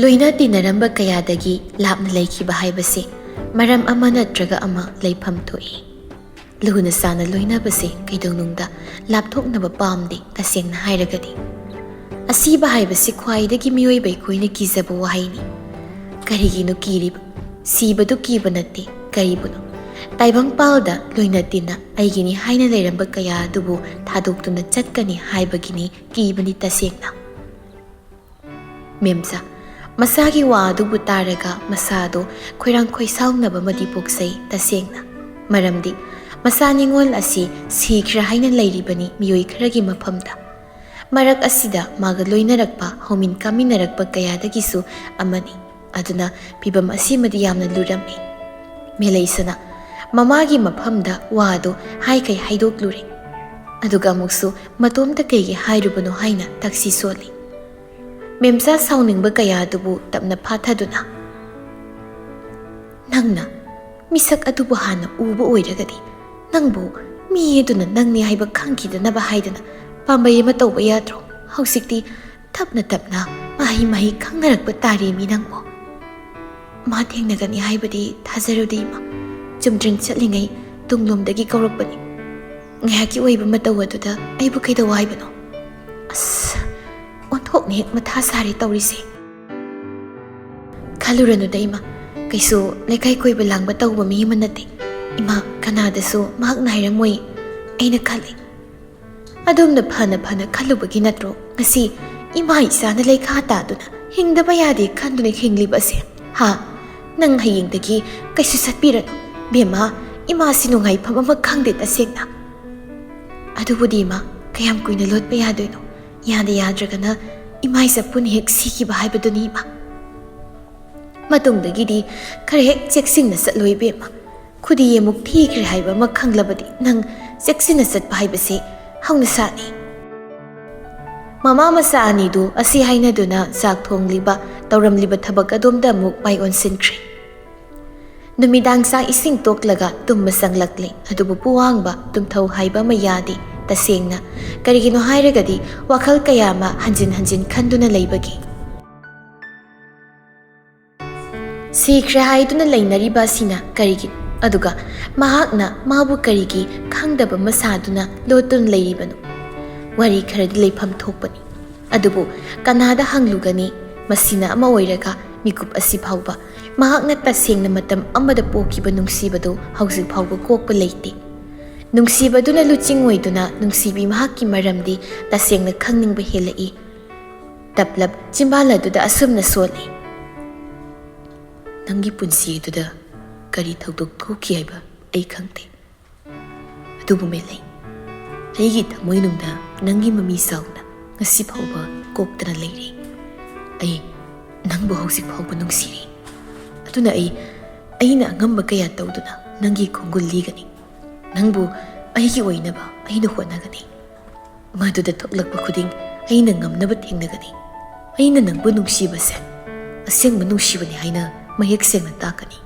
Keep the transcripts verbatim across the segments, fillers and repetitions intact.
ꯂꯣꯏꯅ ꯇꯤꯟꯅꯔꯝꯕ ꯀꯌꯥꯗꯒꯤ ꯂꯥꯞꯅ ꯂꯩꯈꯤꯕ ꯍꯥꯏꯕꯁꯤ ꯃꯔꯝ ꯑꯃ ꯅꯠꯇ꯭ꯔꯒ ꯑꯃ ꯂꯩꯐꯝ ꯊꯣꯛꯏ꯫ ꯂꯨꯅ ꯆꯥꯟꯅ ꯂꯣꯏꯅꯕꯁꯦ ꯀꯩꯗꯧꯅꯨꯡꯗ ꯂꯥꯞꯊꯣꯛꯅꯕ ꯄꯥꯝꯗꯦ꯫ ꯇꯁꯦꯡꯅ ꯍꯥꯏꯔꯒꯗꯤ, ꯑꯁꯤꯕ ꯍꯥꯏꯕꯁꯤ ꯈ꯭ꯋꯥꯏꯗꯒꯤ ꯃꯤꯑꯣꯏꯕ ꯑꯩꯈꯣꯏꯅ ꯀꯤꯖꯕ ꯋꯥꯍꯩꯅꯤ꯫ ꯀꯔꯤꯒꯤꯅꯣ ꯀꯤꯔꯤꯕ? ꯁꯤꯕꯗꯨ ꯀꯤꯕ ꯅꯠꯇꯦ꯫ ꯀꯔꯤꯕꯨꯅꯣ? ꯇꯥꯏꯕꯪꯄꯥꯜꯗ ꯂꯣꯏꯅ ꯇꯤꯟꯅ ꯑꯩꯒꯤꯅꯤ ꯍꯥꯏꯅ ꯂꯩꯔꯝꯕ ꯀꯌꯥ ꯑꯗꯨꯕꯨ ꯊꯥꯗꯣꯛꯇꯨꯅ ꯆꯠꯀꯅꯤ ꯍꯥꯏꯕꯒꯤꯅꯤ ꯀꯤꯕꯅꯤ ꯇꯁꯦꯡꯅ꯫ ꯃꯦꯝꯆꯥ, ꯃꯁꯥꯒꯤ ꯋꯥ ꯑꯗꯨꯕꯨ ꯇꯥꯔꯒ ꯃꯁꯥꯗꯣ ꯈꯣꯏꯔꯥꯡ ꯈꯣꯏꯁꯥꯎꯅꯕ ꯑꯃꯗꯤ ꯄꯣꯛꯆꯩ ꯇꯁꯦꯡꯅ꯫ ꯃꯔꯝꯗꯤ ꯃꯁꯥ ꯅꯤꯉꯣꯜ ꯑꯁꯤ ꯁꯤꯈ꯭ꯔꯦ ꯍꯥꯏꯅ ꯂꯩꯔꯤꯕꯅꯤ ꯃꯤꯑꯣꯏ ꯈꯔꯒꯤ ꯃꯐꯝꯗ꯫ ꯃꯔꯛ ꯑꯁꯤꯗ ꯃꯥꯒ ꯂꯣꯏꯅꯔꯛꯄ, ꯍꯧꯃꯤꯟ ꯀꯥꯃꯤꯟꯅꯔꯛꯄ ꯀꯌꯥꯗꯒꯤꯁꯨ ꯑꯃꯅꯤ꯫ ꯑꯗꯨꯅ ꯐꯤꯚꯝ ꯑꯁꯤꯃꯗꯤ ꯌꯥꯝꯅ ꯂꯨꯔꯝꯃꯤ꯫ ꯃꯦꯂꯩꯁꯅ ꯃꯃꯥꯒꯤ ꯃꯐꯝꯗ ꯋꯥꯗꯨ ꯍꯥꯏꯈꯩ ꯍꯥꯏꯗꯣꯛꯂꯨꯔꯦ꯫ ꯑꯗꯨꯒ ꯑꯃꯨꯛꯁꯨ ꯃꯇꯣꯝꯇ ꯀꯩꯒꯤ ꯍꯥꯏꯔꯨꯕꯅꯣ ꯍꯥꯏꯅ ꯇꯛꯁꯤ ꯁꯣꯜꯂꯤ꯫ ꯃꯦꯝꯆꯥ ꯁꯥꯎꯅꯤꯡꯕ ꯀꯌꯥ ꯑꯗꯨꯕꯨ ꯇꯞꯅ ꯐꯥꯊꯗꯨꯅ, "ꯅꯪꯅ ꯃꯤꯁꯛ ꯑꯗꯨꯕꯨ ꯍꯥꯟꯅ ꯎꯕ ꯑꯣꯏꯔꯒꯗꯤ ꯅꯪꯕꯨ ꯃꯤ ꯑꯗꯨꯅ ꯅꯪꯅꯤ ꯍꯥꯏꯕ ꯈꯪꯈꯤꯗꯅꯕ ꯍꯥꯏꯗꯅ ꯄꯥꯝꯕꯩ ꯑꯃ ꯇꯧꯕ ꯌꯥꯗ꯭ꯔꯣ? ꯍꯧꯖꯤꯛꯇꯤ ꯇꯞꯅ ꯇꯞꯅ ꯃꯍꯩ ꯃꯍꯩ ꯈꯪꯅꯔꯛꯄ ꯇꯥꯔꯦꯃꯤ ꯅꯪꯕꯨ꯫ ꯃꯥ ꯊꯦꯡꯅꯒꯅꯤ ꯍꯥꯏꯕꯗꯤ ꯊꯥꯖꯔꯨꯗꯦ ꯏꯃꯥ꯫ ꯆꯨꯝꯗ꯭ꯔꯤꯡ ꯆꯠꯂꯤꯉꯩ ꯇꯨꯡꯂꯣꯝꯗꯒꯤ ꯀꯧꯔꯛꯄꯅꯤ꯫ ꯉꯥꯏꯍꯥꯛꯀꯤ ꯑꯣꯏꯕ ꯃꯇꯧ ꯑꯗꯨꯗ ꯑꯩꯕꯨ ꯀꯩꯗꯧ ꯍꯥꯏꯕꯅꯣ? ꯑꯁ, ꯑꯣꯟꯊꯣꯛꯅ ꯍꯦꯛ ꯃꯊꯥ ꯁꯥꯔꯦ ꯇꯧꯔꯤꯁꯦ꯫ ꯈꯜꯂꯨꯔꯅꯨꯗ ꯏꯃꯥ, ꯀꯩꯁꯨ ꯂꯩꯀꯥꯏ ꯀꯣꯏꯕ ꯂꯥꯡꯕ ꯇꯧꯕ ꯃꯤ ꯑꯃ ꯅꯠꯇꯦ꯫ ꯏꯃꯥ, ꯀꯅꯥꯗꯁꯨ ꯃꯍꯥꯛꯅ ꯍꯥꯏꯔꯝꯃꯣꯏ ꯑꯩꯅ ꯈꯜꯂꯤ꯫ ꯑꯗꯣꯝꯅ ꯐꯅ ꯐꯅ ꯈꯜꯂꯨꯕꯒꯤ ꯅꯠꯇ꯭ꯔꯣ ꯉꯁꯤ ꯏꯃꯥ ꯏꯆꯥꯅ ꯂꯩꯈꯥ ꯇꯥꯗꯨꯅ ꯍꯤꯡꯗꯕ ꯌꯥꯗꯦ ꯈꯟꯗꯨꯅ ꯍꯤꯡꯂꯤꯕ ꯑꯁꯦ? ꯍꯥ? ꯅꯪ ꯍꯌꯦꯡꯗꯒꯤ ꯀꯩꯁꯨ ꯆꯠꯄꯤꯔꯅꯨ꯫ ꯕꯦꯝꯃ, ꯏꯃꯥꯁꯤ ꯅꯨꯡꯉꯥꯏꯐꯝ ꯑꯃ ꯈꯪꯗꯦ ꯇꯁꯦꯡꯅ꯫ ꯑꯗꯨꯕꯨꯗꯤ ꯏꯃꯥ, ꯀꯌꯥꯝ ꯀꯨꯏꯅ ꯂꯣꯠꯄ ꯌꯥꯗꯣꯏꯅꯣ? ꯌꯥꯗ ꯌꯥꯗ꯭ꯔꯒꯅ ꯏꯃꯥ ꯏꯆꯥ ꯄꯨꯟꯅ ꯍꯦꯛ ꯁꯤꯈꯤꯕ ꯍꯥꯏꯕꯗꯨꯅꯤ ꯏꯃꯥ꯫ ꯃꯇꯨꯡꯗꯒꯤꯗꯤ ꯈꯔ ꯍꯦꯛ ꯆꯦꯛꯁꯤꯟꯅ ꯆꯠꯂꯣ ꯏꯕꯦꯝꯃ꯫ ꯈꯨꯗꯤ ꯑꯃꯨꯛ ꯊꯤꯈ꯭ꯔꯦ ꯍꯥꯏꯕ ꯑꯃ ꯈꯪꯂꯕꯗꯤ ꯅꯪ ꯆꯦꯛꯁꯤꯟꯅ ꯆꯠꯄ ꯍꯥꯏꯕꯁꯤ ꯍꯧꯅꯁꯥꯅꯤ꯫ ꯃꯃꯥ ꯃꯆꯥ ꯑꯅꯤꯗꯨ ꯑꯁꯤ ꯍꯥꯏꯅꯗꯨꯅ ꯆꯥꯛ ꯊꯣꯡꯂꯤꯕ, ꯇꯧꯔꯝꯂꯤꯕ ꯊꯕꯛ ꯑꯗꯣꯝꯗ ꯑꯃꯨꯛ ꯃꯥꯏ ꯑꯣꯟꯁꯤꯟꯈ꯭ꯔꯦ꯫ ꯅꯨꯃꯤꯗꯥꯡ ꯆꯥꯛ ꯏꯁꯤꯡ ꯇꯣꯛꯂꯒ ꯇꯨꯝꯕ ꯆꯪꯂꯛꯂꯦ꯫ ꯑꯗꯨꯕꯨ ꯄꯨꯋꯥꯡꯕ ꯇꯨꯝꯊꯧ ꯍꯥꯏꯕ ꯑꯃ ꯌꯥꯗꯦ꯫ ꯇꯁꯦꯡꯅ, ꯀꯔꯤꯒꯤꯅꯣ ꯍꯥꯏꯔꯒꯗꯤ ꯋꯥꯈꯜ ꯀꯌꯥ ꯑꯃ ꯍꯟꯖꯤꯟ ꯍꯟꯖꯤꯟ ꯈꯟꯗꯨꯅ ꯂꯩꯕꯒꯤ꯫ ꯁꯤꯈ꯭ꯔꯦ ꯍꯥꯏꯗꯨꯅ ꯂꯩꯅꯔꯤꯕ ꯑꯁꯤꯅ ꯀꯔꯤꯒꯤꯅꯣ? ꯑꯗꯨꯒ ꯃꯍꯥꯛꯅ ꯃꯥꯕꯨ ꯀꯔꯤꯒꯤ ꯈꯪꯗꯕ ꯑꯃ ꯁꯥꯗꯨꯅ ꯂꯣꯠꯇꯨꯅ ꯂꯩꯔꯤꯕꯅꯣ? ꯋꯥꯔꯤ ꯈꯔꯗꯤ ꯂꯩꯐꯝ ꯊꯣꯛꯄꯅꯤ꯫ ꯑꯗꯨꯕꯨ ꯀꯅꯥꯗ ꯍꯪꯂꯨꯒꯅꯤ? ꯃꯁꯤꯅ ꯑꯃ ꯑꯣꯏꯔꯒ, ꯃꯤꯀꯨꯞ ꯑꯁꯤ ꯐꯥꯎꯕ ꯃꯍꯥꯛꯅ ꯇꯁꯦꯡꯅ ꯃꯇꯝ ꯑꯃꯗ ꯄꯣꯛꯈꯤꯕ ꯅꯨꯡꯁꯤꯕꯗꯨ ꯍꯧꯖꯤꯛ ꯐꯥꯎꯕ ꯀꯣꯛꯄ ꯂꯩꯇꯦ꯫ ꯅꯨꯡꯁꯤꯕꯗꯨꯅ ꯂꯨꯆꯤꯡ ꯑꯣꯏꯗꯨꯅ ꯅꯨꯡꯁꯤꯕꯤ ꯃꯍꯥꯛꯀꯤ ꯃꯔꯝꯗꯤ ꯇꯁꯦꯡꯅ ꯈꯪꯅꯤꯡꯕ ꯍꯦꯜꯂꯛꯏ꯫ ꯇꯞꯂꯞ ꯆꯤꯝꯕꯥꯜ ꯑꯗꯨꯗ ꯑꯁꯨꯝꯅ ꯁꯣꯜꯂꯤ, "ꯅꯪꯒꯤ ꯄꯨꯟꯁꯤ ꯑꯗꯨꯗ ꯀꯔꯤ ꯊꯧꯗꯣꯛ ꯊꯣꯛꯈꯤ ꯍꯥꯏꯕ ꯑꯩ ꯈꯪꯗꯦ꯫ ꯑꯗꯨꯕꯨ ꯃꯦꯂꯩ, ꯑꯩꯒꯤ ꯊꯃꯣꯏꯅꯨꯡꯗ ꯅꯪꯒꯤ ꯃꯃꯤ ꯆꯥꯎꯅ ꯉꯁꯤ ꯐꯥꯎꯕ ꯀꯣꯛꯇꯅ ꯂꯩꯔꯤ꯫ ꯑꯩ ꯅꯪꯕꯨ ꯍꯧꯖꯤꯛ ꯐꯥꯎꯕ ꯅꯨꯡꯁꯤꯔꯤ꯫ ꯑꯗꯨꯅ ꯑꯩ, ꯑꯩꯅ ꯑꯉꯝꯕ ꯀꯌꯥ ꯇꯧꯗꯨꯅ ꯅꯪꯒꯤ ꯈꯣꯡꯒꯨꯜ ꯂꯤꯒꯅꯤ꯫ ꯅꯪꯕꯨ ꯑꯩꯒꯤ ꯑꯣꯏꯅꯕ ꯑꯩꯅ ꯍꯣꯠꯅꯒꯅꯤ꯫ ꯃꯗꯨꯗ ꯊꯣꯛꯂꯛꯄ ꯈꯨꯗꯤꯡ ꯑꯩꯅ ꯉꯝꯅꯕ ꯊꯦꯡꯅꯒꯅꯤ꯫ ꯑꯩꯅ ꯅꯪꯕꯨ ꯅꯨꯡꯁꯤꯕꯁꯦ ꯑꯁꯦꯡꯕ ꯅꯨꯡꯁꯤꯕꯅꯤ ꯍꯥꯏꯅ ꯃꯌꯦꯛ ꯁꯦꯡꯅ ꯇꯥꯛꯀꯅꯤ꯫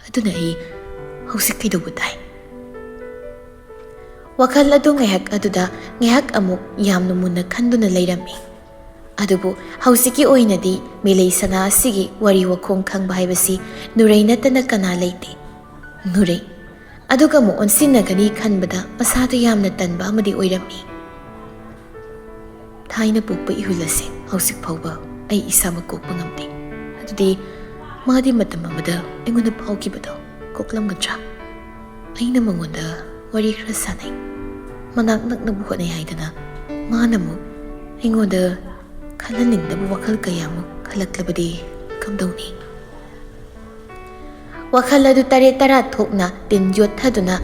ꯑꯗꯨꯅ ꯑꯩ ꯍꯧꯖꯤꯛ ꯀꯩꯗꯧꯕ ꯇꯥꯏ?" ꯋꯥꯈꯜ ꯑꯗꯨ ꯉꯥꯏꯍꯥꯛ ꯑꯗꯨꯗ ꯉꯥꯏꯍꯥꯛ ꯑꯃꯨꯛ ꯌꯥꯝꯅ ꯃꯨꯟꯅ ꯈꯟꯗꯨꯅ ꯂꯩꯔꯝꯃꯤ꯫ ꯑꯗꯨꯕꯨ ꯍꯧꯖꯤꯛꯀꯤ ꯑꯣꯏꯅꯗꯤ ꯃꯤꯂꯩ ꯁꯅꯥ ꯑꯁꯤꯒꯤ ꯋꯥꯔꯤ ꯋꯥꯈꯣꯡ ꯈꯪꯕ ꯍꯥꯏꯕꯁꯤ ꯅꯨꯔꯩ ꯅꯠꯇꯅ ꯀꯅꯥ ꯂꯩꯇꯦ꯫ ꯅꯨꯔꯩ ꯑꯗꯨꯒ ꯑꯃꯨꯛ ꯑꯣꯟꯁꯤꯟꯅꯒꯅꯤ ꯈꯟꯕꯗ ꯃꯁꯥꯗ ꯌꯥꯝꯅ ꯇꯟꯕ ꯑꯃꯗꯤ ꯑꯣꯏꯔꯝꯃꯤ꯫ ꯊꯥꯏꯅ ꯄꯣꯛꯄ ꯏꯍꯨꯜ ꯑꯁꯦ ꯍꯧꯖꯤꯛ ꯐꯥꯎꯕ ꯑꯩ ꯏꯁꯥꯃꯛ ꯀꯣꯛꯄ ꯉꯝꯗꯦ꯫ ꯑꯗꯨꯗꯤ ꯃꯥꯗꯤ ꯃꯇꯝ ꯑꯃꯗ ꯑꯩꯉꯣꯟꯗ ꯐꯥꯎꯈꯤꯕꯗꯣ ꯀꯣꯛꯂꯝꯒꯗ꯭ꯔꯥ? ꯑꯩꯅ ꯃꯉꯣꯟꯗ ꯋꯥꯔꯤ ꯈꯔ ꯁꯥꯟꯅꯩ꯫ ꯃꯅꯥꯛ ꯅꯛꯅꯕ ꯍꯣꯠꯅꯩ ꯍꯥꯏꯗꯅ ꯃꯥꯅ ꯑꯃꯨꯛ ꯑꯩꯉꯣꯟꯗ ꯈꯜꯍꯟꯅꯤꯡꯗꯕ ꯋꯥꯈꯜ ꯀꯌꯥꯃꯨꯛ ꯈꯜꯂꯛꯂꯕꯗꯤ ꯀꯝꯗꯧꯅꯤ? ꯋꯥꯈꯜ ꯑꯗꯨ ꯇꯔꯦꯠ ꯇꯔꯥ ꯊꯣꯛꯅ ꯇꯤꯟ ꯌꯣꯠꯊꯗꯨꯅ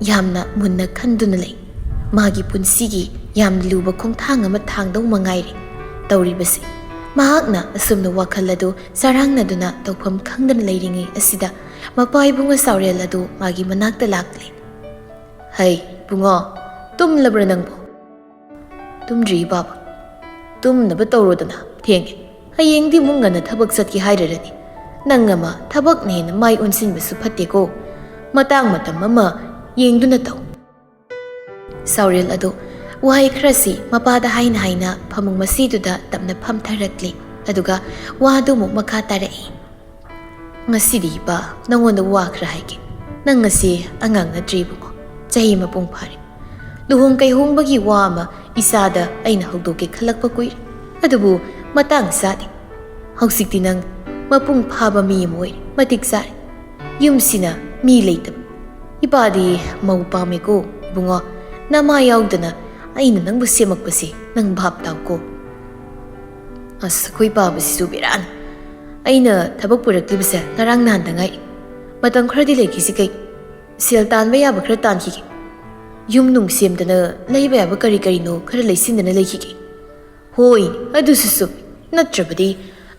ꯌꯥꯝꯅ ꯃꯨꯟꯅ ꯈꯟꯗꯨꯅ ꯂꯩ꯫ ꯃꯥꯒꯤ ꯄꯨꯟꯁꯤꯒꯤ ꯌꯥꯝꯅ ꯂꯨꯕ ꯈꯣꯡꯊꯥꯡ ꯑꯃ ꯊꯥꯡꯗꯧ ꯃꯉꯥꯏꯔꯦ ꯇꯧꯔꯤꯕꯁꯤ꯫ ꯃꯍꯥꯛꯅ ꯑꯁꯨꯝꯅ ꯋꯥꯈꯜ ꯑꯗꯨ ꯆꯔꯥꯡꯅꯗꯨꯅ ꯇꯧꯐꯝ ꯈꯪꯗꯅ ꯂꯩꯔꯤꯉꯩ ꯑꯁꯤꯗ ꯃꯄꯥ ꯏꯕꯨꯡꯉꯣ ꯆꯥꯎꯔꯦꯜ ꯑꯗꯨ ꯃꯥꯒꯤ ꯃꯅꯥꯛꯇ ꯂꯥꯛꯂꯦ꯫ "ꯍꯩ, ꯏꯕꯨꯡꯉꯣ, ꯇꯨꯝꯂꯕ꯭ꯔꯥ ꯅꯪꯕꯨ?" "ꯇꯨꯝꯗ꯭ꯔꯤ, ꯕꯥꯕꯥ꯫ ꯇꯨꯝꯅꯕ ꯇꯧꯔꯣꯗꯅ, ꯊꯦꯡꯉꯦ꯫ ꯍꯌꯦꯡꯗꯤ ꯑꯃꯨꯛ ꯉꯟꯅ ꯊꯕꯛ ꯆꯠꯀꯦ ꯍꯥꯏꯔꯔꯅꯤ꯫ ꯅꯪ ꯑꯃ ꯊꯕꯛꯅ ꯍꯦꯟꯅ ꯃꯥꯏ ꯑꯣꯟꯁꯤꯟꯕꯁꯨ ꯐꯠꯇꯦꯀꯣ꯫ ꯃꯇꯥꯡ ꯃꯇꯝ ꯑꯃ ꯌꯦꯡꯗꯨꯅ ꯇꯧ꯫" ꯆꯥꯎꯔꯦꯜ ꯑꯗꯨ ꯋꯥꯍꯩ ꯈꯔꯁꯤ ꯃꯄꯥꯗ ꯍꯥꯏꯅ ꯍꯥꯏꯅ ꯐꯃꯨꯡ ꯃꯁꯤꯗꯨꯗ ꯇꯞꯅ ꯐꯝꯊꯔꯛꯂꯤ꯫ ꯑꯗꯨꯒ ꯋꯥꯗꯨ ꯑꯃꯨꯛ ꯃꯈꯥ ꯇꯥꯔꯛꯏ꯫ "ꯉꯁꯤꯗꯤ ꯏꯄꯥ, ꯅꯪꯉꯣꯟꯗ ꯋꯥ ꯈꯔ ꯍꯥꯏꯒꯦ꯫ ꯅꯪ ꯉꯁꯤ ꯑꯉꯥꯡ ꯅꯠꯇ꯭ꯔꯦ ꯏꯕꯨꯡꯉꯣ, ꯆꯍꯤ ꯃꯄꯨꯡ ꯐꯥꯔꯦ꯫ ꯂꯨꯍꯣꯡ ꯀꯩꯍꯣꯡꯕꯒꯤ ꯋꯥ ꯑꯃ ꯏꯆꯥꯗ ꯑꯩꯅ ꯍꯧꯗꯣꯛꯀꯦ ꯈꯜꯂꯛꯄ ꯀꯨꯏꯔꯦ, ꯑꯗꯨꯕꯨ ꯃꯇꯥꯡ ꯆꯥꯗꯦ꯫ ꯍꯧꯖꯤꯛꯇꯤ ꯅꯪ ꯃꯄꯨꯡ ꯐꯥꯕ ꯃꯤ ꯑꯃ ꯑꯣꯏꯔꯦ, ꯃꯇꯤꯛ ꯆꯥꯔꯦ꯫ ꯌꯨꯝꯁꯤꯅ ꯃꯤ ꯂꯩꯇꯕ꯫ ꯏꯄꯥꯗꯤ ꯃꯧ ꯄꯥꯝꯃꯦꯀꯣ ꯏꯕꯨꯡꯉꯣ꯫ ꯅꯃꯥ ꯌꯥꯎꯗꯅ ꯑꯩꯅ ꯅꯪꯕꯨ ꯁꯦꯝꯃꯛꯄꯁꯦ ꯅꯪ ꯚꯥꯞ ꯇꯥꯎꯀꯣ꯫" ꯑꯁ, ꯑꯩꯈꯣꯏ ꯄꯥꯕꯁꯤꯁꯨ ꯕꯦꯔꯥꯅꯤ꯫ ꯑꯩꯅ ꯊꯕꯛ ꯄꯨꯔꯛꯂꯤꯕꯁꯦ ꯉꯔꯥꯡ ꯅꯍꯥꯟꯗ ꯉꯥꯏ꯫ ꯃꯇꯝ ꯈꯔꯗꯤ ꯂꯩꯈꯤꯁꯤ ꯀꯩ? ꯁꯦꯜ ꯇꯥꯟꯕ ꯌꯥꯕ ꯈꯔ ꯇꯥꯟꯈꯤꯒꯦ꯫ ꯌꯨꯝ ꯅꯨꯡ ꯁꯦꯝꯗꯅ, ꯂꯩꯕ ꯌꯥꯕ ꯀꯔꯤ ꯀꯔꯤꯅꯣ ꯈꯔ ꯂꯩꯁꯤꯟꯗꯅ ꯂꯩꯈꯤꯒꯦ꯫ ꯍꯣꯏ, ꯑꯗꯨꯁꯨ ꯆꯨꯝꯃꯤ꯫ ꯅꯠꯇ꯭ꯔꯕꯗꯤ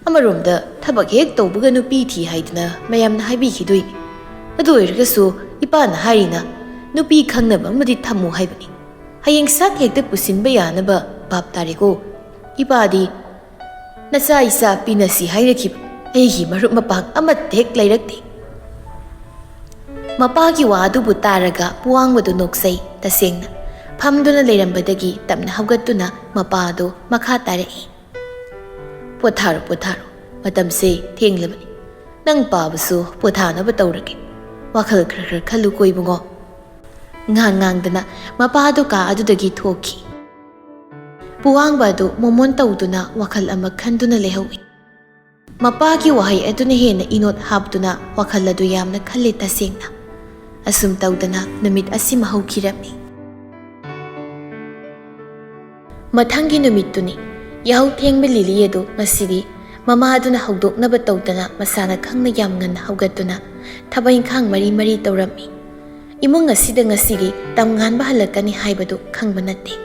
ꯑꯃꯔꯣꯝꯗ ꯊꯕꯛ ꯍꯦꯛ ꯇꯧꯕꯒ ꯅꯨꯄꯤ ꯊꯤ ꯍꯥꯏꯗꯅ ꯃꯌꯥꯝꯅ ꯍꯥꯏꯕꯤꯈꯤꯗꯣꯏꯅꯤ꯫ ꯑꯗꯨ ꯑꯣꯏꯔꯒꯁꯨ ꯏꯄꯥꯅ ꯍꯥꯏꯔꯤꯅ, ꯅꯨꯄꯤ ꯈꯪꯅꯕ ꯑꯃꯗꯤ ꯊꯝꯃꯨ ꯍꯥꯏꯕꯅꯤ꯫ ꯍꯌꯦꯡ ꯁꯛ ꯍꯦꯛꯇ ꯄꯨꯁꯤꯟꯕ ꯌꯥꯅꯕ ꯚꯥꯞ ꯇꯥꯔꯦꯀꯣ꯫ ꯏꯄꯥꯗꯤ, "ꯅꯆꯥ ꯏꯆꯥ ꯄꯤꯅꯁꯤ ꯍꯥꯏꯔꯛꯈꯤꯕ ꯑꯩꯒꯤ ꯃꯔꯨꯞ ꯃꯄꯥꯡ ꯑꯃꯠꯇ ꯍꯦꯛ ꯂꯩꯔꯛꯇꯦ꯫" ꯃꯄꯥꯒꯤ ꯋꯥ ꯑꯗꯨꯕꯨ ꯇꯥꯔꯒ ꯄꯨꯋꯥꯡꯕꯗꯨ ꯅꯣꯛꯆꯩ꯫ ꯇꯁꯦꯡꯅ, ꯐꯝꯗꯨꯅ ꯂꯩꯔꯝꯕꯗꯒꯤ ꯇꯞꯅ ꯍꯧꯒꯠꯇꯨꯅ ꯃꯄꯥ ꯑꯗꯨ ꯃꯈꯥ ꯇꯥꯔꯛꯏ꯫ "ꯄꯣꯊꯥꯔꯣ, ꯄꯣꯊꯥꯔꯣ꯫ ꯃꯇꯝꯁꯦ ꯊꯦꯡꯂꯕꯅꯤ꯫ ꯅꯪ ꯄꯥꯕꯁꯨ ꯄꯣꯊꯥꯅꯕ ꯇꯧꯔꯒꯦ꯫ ꯋꯥꯈꯜ ꯈꯔ ꯈꯔ ꯈꯜꯂꯨꯀꯣ ꯏꯕꯨꯡꯉꯣ꯫" ꯉꯥꯡ ꯉꯥꯡꯗꯅ ꯃꯄꯥꯗꯨ ꯀꯥ ꯑꯗꯨꯗꯒꯤ ꯊꯣꯛꯈꯤ꯫ ꯄꯨꯋꯥꯡꯕ ꯑꯗꯨ ꯃꯣꯃꯣꯟ ꯇꯧꯗꯨꯅ ꯋꯥꯈꯜ ꯑꯃ ꯈꯟꯗꯨꯅ ꯂꯩꯍꯧꯏ꯫ ꯃꯄꯥꯒꯤ ꯋꯥꯍꯩ ꯑꯗꯨꯅ ꯍꯦꯟꯅ ꯏꯅꯣꯠ ꯍꯥꯞꯇꯨꯅ ꯋꯥꯈꯜ ꯑꯗꯨ ꯌꯥꯝꯅ ꯈꯜꯂꯤ ꯇꯁꯦꯡꯅ꯫ ꯑꯁꯨꯝ ꯇꯧꯗꯅ ꯅꯨꯃꯤꯠ ꯑꯁꯤꯃ ꯍꯧꯈꯤꯔꯝꯃꯤ꯫ ꯃꯊꯪꯒꯤ ꯅꯨꯃꯤꯠꯇꯨꯅꯤ꯫ ꯌꯥꯍꯧ ꯊꯦꯡꯕ ꯂꯤꯂꯤ ꯑꯗꯨ ꯉꯁꯤꯗꯤ ꯃꯃꯥ ꯑꯗꯨꯅ ꯍꯧꯗꯣꯛꯅꯕ ꯇꯧꯗꯅ ꯃꯁꯥꯅ ꯈꯪꯅ ꯌꯥꯝ ꯉꯟꯅ ꯍꯧꯒꯠꯇꯨꯅ ꯊꯕꯛ ꯏꯪꯈꯥꯡ ꯃꯔꯤ ꯃꯔꯤ ꯇꯧꯔꯝꯃꯤ꯫ ꯏꯃꯨꯡ ꯑꯁꯤꯗ ꯉꯁꯤꯗꯤ ꯇꯝꯉꯥꯟꯕ ꯍꯜꯂꯛꯀꯅꯤ ꯍꯥꯏꯕꯗꯨ ꯈꯪꯕ ꯅꯠꯇꯦ꯫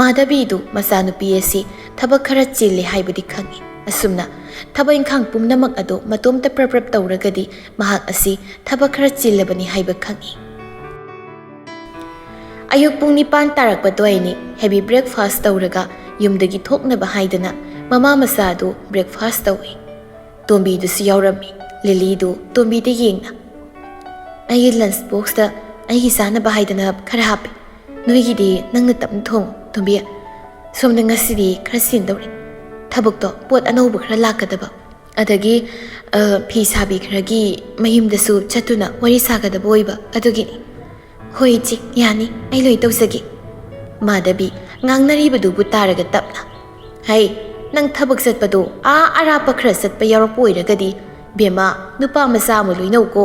ꯃꯥꯙꯕꯤꯗꯨ ꯃꯆꯥꯅꯨꯄꯤ ꯑꯁꯤ ꯊꯕꯛ ꯈꯔ ꯆꯤꯜꯂꯦ ꯍꯥꯏꯕꯗꯤ ꯈꯪꯏ꯫ ꯑꯁꯨꯝꯅ ꯊꯕꯛ ꯏꯪꯈꯥꯡ ꯄꯨꯝꯅꯃꯛ ꯑꯗꯨ ꯃꯇꯣꯝꯇ ꯄ꯭ꯔꯞ ꯄ꯭ꯔꯞ ꯇꯧꯔꯒꯗꯤ ꯃꯍꯥꯛ ꯑꯁꯤ ꯊꯕꯛ ꯈꯔ ꯆꯤꯜꯂꯕꯅꯤ ꯍꯥꯏꯕ ꯈꯪꯏ꯫ ꯑꯌꯨꯛ ꯄꯨꯡ ꯅꯤꯄꯥꯟ ꯇꯥꯔꯛꯄ ꯑꯗꯨꯋꯥꯏꯅꯤ꯫ Heavy breakfast ꯇꯧꯔꯒ ꯌꯨꯝꯗꯒꯤ ꯊꯣꯛꯅꯕ ꯍꯥꯏꯗꯅ ꯃꯃꯥ ꯃꯆꯥ ꯑꯗꯨ breakfast ꯇꯧꯏ꯫ ꯇꯣꯝꯕꯤꯗꯨꯁꯨ ꯌꯥꯎꯔꯝꯃꯤ꯫ ꯂꯤꯂꯤꯗꯨ ꯇꯣꯝꯕꯤꯗ ꯌꯦꯡꯅ, "ꯑꯩꯒꯤ lunch boxꯇ ꯑꯩꯒꯤ ꯆꯥꯅꯕ ꯍꯥꯏꯗꯅ ꯈꯔ ꯍꯥꯞꯄꯤ꯫ ꯅꯣꯏꯒꯤꯗꯤ ꯅꯪꯅ ꯇꯞꯅ ꯊꯣꯡꯉꯨ, ꯇꯣꯝꯕꯤ꯫ ꯁꯣꯝꯗ ꯉꯁꯤꯗꯤ ꯈꯔ ꯆꯤꯟꯗꯧꯔꯤ꯫ ꯊꯕꯛꯇꯣ, ꯄꯣꯠ ꯑꯅꯧꯕ ꯈꯔ ꯂꯥꯛꯀꯗꯕ꯫ ꯑꯗꯒꯤ, ꯑ, ꯐꯤ ꯁꯥꯕꯤ ꯈꯔꯒꯤ ꯃꯌꯨꯝꯗꯁꯨ ꯆꯠꯇꯨꯅ ꯋꯥꯔꯤ ꯁꯥꯒꯗꯕ ꯑꯣꯏꯕ ꯑꯗꯨꯒꯤꯅꯤ꯫ ꯍꯣꯏ ꯏꯆꯦ, ꯌꯥꯅꯤ, ꯑꯩ ꯂꯣꯏ ꯇꯧꯖꯒꯦ꯫ ꯃꯥꯙꯕꯤ ꯉꯥꯡꯅꯔꯤꯕꯗꯨꯕꯨ ꯇꯥꯔꯒ ꯇꯞꯅ, "ꯍꯩ, ꯅꯪ ꯊꯕꯛ ꯆꯠꯄꯗꯣ ꯑꯥ ꯑꯔꯥꯞꯄ ꯈꯔ ꯆꯠꯄ ꯌꯥꯎꯔꯛꯄ ꯑꯣꯏꯔꯒꯗꯤ, ꯕꯦꯝꯃ, ꯅꯨꯄꯥ ꯃꯆꯥ ꯑꯃ ꯂꯣꯏꯅꯧꯀꯣ꯫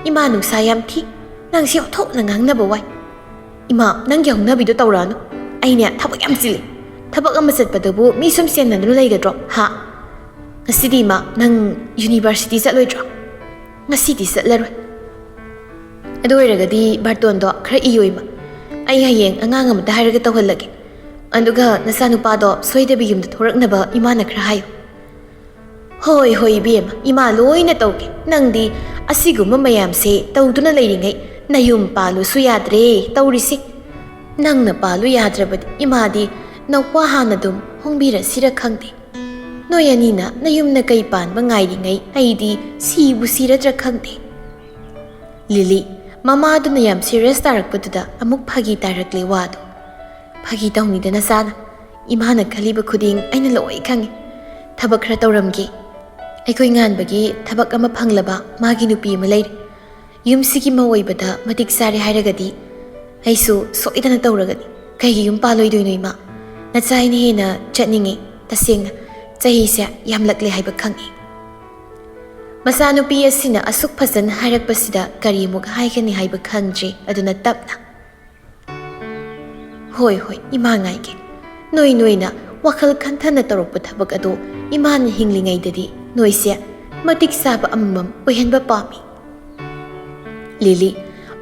ꯏꯃꯥ ꯅꯨꯡꯁꯥ ꯌꯥꯝ ꯊꯤ꯫ ꯅꯪꯁꯤ ꯑꯣꯟꯊꯣꯛꯅ ꯉꯥꯡꯅꯕ ꯋꯥꯏ꯫ ꯏꯃꯥ, ꯅꯪꯒꯤ ꯍꯧꯅꯕꯤꯗꯣ ꯇꯧꯔꯛꯑꯅꯨ꯫ ꯑꯩꯅꯦ ꯊꯕꯛ ꯌꯥꯝ ꯆꯤꯜꯂꯤ꯫ ꯊꯕꯛ ꯑꯃ ꯆꯠꯄꯗꯕꯨ ꯃꯤ ꯁꯨꯝ ꯆꯦꯟꯅꯗꯨꯅ ꯂꯩꯒꯗ꯭ꯔꯣ? ꯍꯥ? ꯉꯁꯤꯗꯤ ꯏꯃꯥ, ꯅꯪ ꯌꯨꯅꯤꯚꯔꯁꯤꯇꯤ ꯆꯠꯂꯣꯏꯗ꯭ꯔꯣ?" "ꯉꯁꯤꯗꯤ ꯆꯠꯂꯔꯣꯏ꯫ ꯑꯗꯨ ꯑꯣꯏꯔꯒꯗꯤ ꯕꯥꯔꯇꯣꯟꯗꯣ ꯈꯔ ꯏꯌꯣ ꯏꯃꯥ꯫ ꯑꯩ ꯍꯌꯦꯡ ꯑꯉꯥꯡ ꯑꯃꯗ ꯍꯥꯏꯔꯒ ꯇꯧꯍꯜꯂꯒꯦ꯫ ꯑꯗꯨꯒ ꯅꯆꯥꯅꯨꯄꯥꯗꯣ ꯁꯣꯏꯗꯕꯤ ꯌꯨꯝꯗ ꯊꯣꯔꯛꯅꯕ ꯏꯃꯥꯅ ꯈꯔ ꯍꯥꯏꯌꯨ꯫" "ꯍꯣꯏ, ꯍꯣꯏ ꯏꯕꯦꯝꯃ, ꯏꯃꯥ ꯂꯣꯏꯅ ꯇꯧꯒꯦ꯫ ꯅꯪꯗꯤ ꯑꯁꯤꯒꯨꯝꯕ ꯃꯌꯥꯝꯁꯦ ꯇꯧꯗꯨꯅ ꯂꯩꯔꯤꯉꯩ ꯅꯌꯨꯝ ꯄꯥꯜꯂꯨꯁꯨ ꯌꯥꯗ꯭ꯔꯦ ꯇꯧꯔꯤꯁꯦ꯫ ꯅꯪꯅ ꯄꯥꯜꯂꯨ ꯌꯥꯗ꯭ꯔꯕꯗꯤ ꯏꯃꯥꯗꯤ ꯅꯧꯄꯥ ꯍꯥꯟꯅ ꯑꯗꯨꯝ ꯍꯣꯡꯕꯤꯔꯁꯤꯔ ꯈꯪꯗꯦ꯫ ꯅꯣꯏ ꯑꯅꯤꯅ ꯅꯌꯨꯝꯅ ꯀꯩ ꯄꯥꯟꯕ ꯉꯥꯏꯔꯤꯉꯩ ꯑꯩꯗꯤ ꯁꯤꯕꯨ ꯁꯤꯔꯗ꯭ꯔꯥ ꯈꯪꯗꯦ꯫" ꯂꯤꯂꯤ, ꯃꯃꯥꯗꯨꯅ ꯌꯥꯝ ꯁꯤꯔꯤꯌꯁ ꯇꯥꯔꯛꯄꯗꯨꯗ ꯑꯃꯨꯛ ꯐꯥꯒꯤ ꯇꯥꯔꯛꯂꯦ ꯋꯥꯗꯣ꯫ "ꯐꯥꯒꯤ ꯇꯧꯅꯤꯗ ꯅꯆꯥꯅ꯫ ꯏꯃꯥꯅ ꯈꯜꯂꯤꯕ ꯈꯨꯗꯤꯡ ꯑꯩꯅ ꯂꯣꯏ ꯈꯪꯉꯤ꯫ ꯊꯕꯛ ꯈꯔ ꯇꯧꯔꯝꯒꯦ꯫ ꯑꯩꯈꯣꯏ ꯉꯥꯟꯕꯒꯤ ꯊꯕꯛ ꯑꯃ ꯐꯪꯂꯕ ꯃꯥꯒꯤ ꯅꯨꯄꯤ ꯑꯃ ꯂꯩꯔꯦ꯫ ꯌꯨꯝꯁꯤꯒꯤ ꯃꯧ ꯑꯣꯏꯕꯗ ꯃꯇꯤꯛ ꯆꯥꯔꯦ ꯍꯥꯏꯔꯒꯗꯤ ꯑꯩꯁꯨ ꯁꯣꯏꯗꯅ ꯇꯧꯔꯒꯅꯤ꯫ ꯀꯩꯒꯤ ꯌꯨꯝ ꯄꯥꯜꯂꯣꯏꯗꯣꯏꯅꯣ ꯏꯃꯥ? ꯅꯆꯥ ꯑꯩꯅ ꯍꯦꯟꯅ ꯆꯠꯅꯤꯡꯉꯤ꯫ ꯇꯁꯦꯡꯅ ꯆꯍꯤꯁꯦ ꯌꯥꯝꯂꯛꯂꯦ ꯍꯥꯏꯕ ꯈꯪꯉꯤ꯫" ꯃꯆꯥꯅꯨꯄꯤ ꯑꯁꯤꯅ ꯑꯁꯨꯛ ꯐꯖꯅ ꯍꯥꯏꯔꯛꯄꯁꯤꯗ ꯀꯔꯤꯃꯨꯛ ꯍꯥꯏꯒꯅꯤ ꯍꯥꯏꯕ ꯈꯪꯗ꯭ꯔꯦ꯫ ꯑꯗꯨꯅ ꯇꯞꯅ, "ꯍꯣꯏ, ꯍꯣꯏ, ꯏꯃꯥ ꯉꯥꯏꯒꯦ꯫ ꯅꯣꯏ ꯅꯣꯏꯅ ꯋꯥꯈꯜ ꯈꯟꯊꯅ ꯇꯧꯔꯛꯄ ꯊꯕꯛ ꯑꯗꯣ ꯏꯃꯥꯅ ꯍꯤꯡꯂꯤꯉꯩꯗꯗꯤ ꯅꯣꯏꯁꯦ ꯃꯇꯤꯛ ꯆꯥꯕ ꯑꯃꯃꯝ ꯑꯣꯏꯍꯟꯕ ꯄꯥꯝꯃꯤ꯫" ꯂꯤꯂꯤ,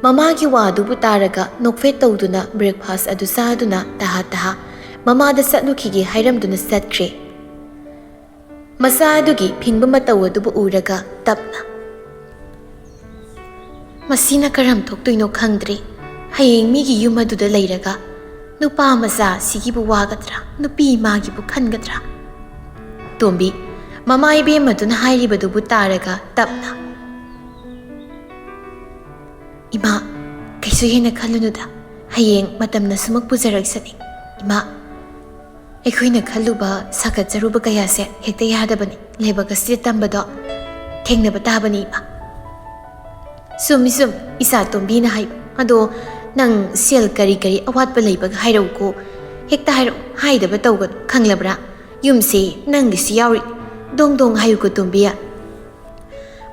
ꯃꯃꯥꯒꯤ ꯋꯥ ꯑꯗꯨꯕꯨ ꯇꯥꯔꯒ ꯅꯣꯛꯐꯦꯠ ꯇꯧꯗꯨꯅ ꯕ꯭ꯔꯦꯛꯐꯥꯁ ꯑꯗꯨ ꯆꯥꯗꯨꯅ ꯇꯍꯥ ꯇꯍꯥ ꯃꯃꯥꯗ ꯆꯠꯂꯨꯈꯤꯒꯦ ꯍꯥꯏꯔꯝꯗꯨꯅ ꯆꯠꯈ꯭ꯔꯦ꯫ ꯃꯆꯥ ꯑꯗꯨꯒꯤ ꯐꯤꯡꯕ ꯃꯇꯧ ꯑꯗꯨꯕꯨ ꯎꯔꯒ ꯇꯞꯅ, "ꯃꯁꯤꯅ ꯀꯔꯝ ꯊꯣꯛꯇꯣꯏꯅꯣ ꯈꯪꯗ꯭ꯔꯦ꯫ ꯍꯌꯦꯡ ꯃꯤꯒꯤ ꯌꯨꯝ ꯑꯗꯨꯗ ꯂꯩꯔꯒ ꯅꯨꯄꯥ ꯃꯆꯥ ꯁꯤꯒꯤꯕꯨ ꯋꯥꯒꯗ꯭ꯔꯥ, ꯅꯨꯄꯤ ꯃꯥꯒꯤꯕꯨ ꯈꯟꯒꯗ꯭ꯔꯥ?" ꯇꯣꯝꯕꯤ, ꯃꯃꯥ ꯏꯕꯦꯝꯃꯗꯨꯅ ꯍꯥꯏꯔꯤꯕꯗꯨꯕꯨ ꯇꯥꯔꯒ ꯇꯞꯅ, "ꯏꯃꯥ, ꯀꯩꯁꯨ ꯍꯦꯟꯅ ꯈꯜꯂꯨꯅꯨꯗ꯫ ꯍꯌꯦꯡ ꯃꯇꯝꯅ ꯁꯨꯃꯛ ꯄꯨꯖꯔꯛꯁꯅꯤ꯫ ꯏꯃꯥ, ꯑꯩꯈꯣꯏꯅ ꯈꯜꯂꯨꯕ, ꯁꯥꯒꯠꯆꯔꯨꯕ ꯀꯌꯥꯁꯦ ꯍꯦꯛꯇ ꯌꯥꯗꯕꯅꯤ꯫ ꯂꯥꯏꯕꯛ ꯑꯁꯤꯗ ꯇꯝꯕꯗꯣ ꯊꯦꯡꯅꯕ ꯇꯥꯕꯅꯤ, ꯏꯃꯥ꯫ ꯆꯨꯝꯃꯤ, ꯆꯨꯝꯃꯤ, ꯏꯆꯥ ꯇꯣꯝꯕꯤꯅ ꯍꯥꯏꯕ꯫ ꯑꯗꯣ ꯅꯪ ꯁꯦꯜ ꯀꯔꯤ ꯀꯔꯤ ꯑꯋꯥꯠꯄ ꯂꯩꯕꯒ ꯍꯥꯏꯔꯛꯎꯀꯣ꯫ ꯍꯦꯛꯇ ꯍꯥꯏꯔꯛꯎ, ꯍꯥꯏꯗꯕ ꯇꯧꯒꯅꯨ, ꯈꯪꯂꯕ꯭ꯔꯥ? ꯌꯨꯝꯁꯦ ꯅꯪꯒꯤꯁꯨ ꯌꯥꯎꯔꯤ꯫ ꯗꯣꯡ ꯗꯣꯡ ꯍꯥꯏꯌꯨꯀꯣ, ꯇꯣꯝꯕꯤ꯫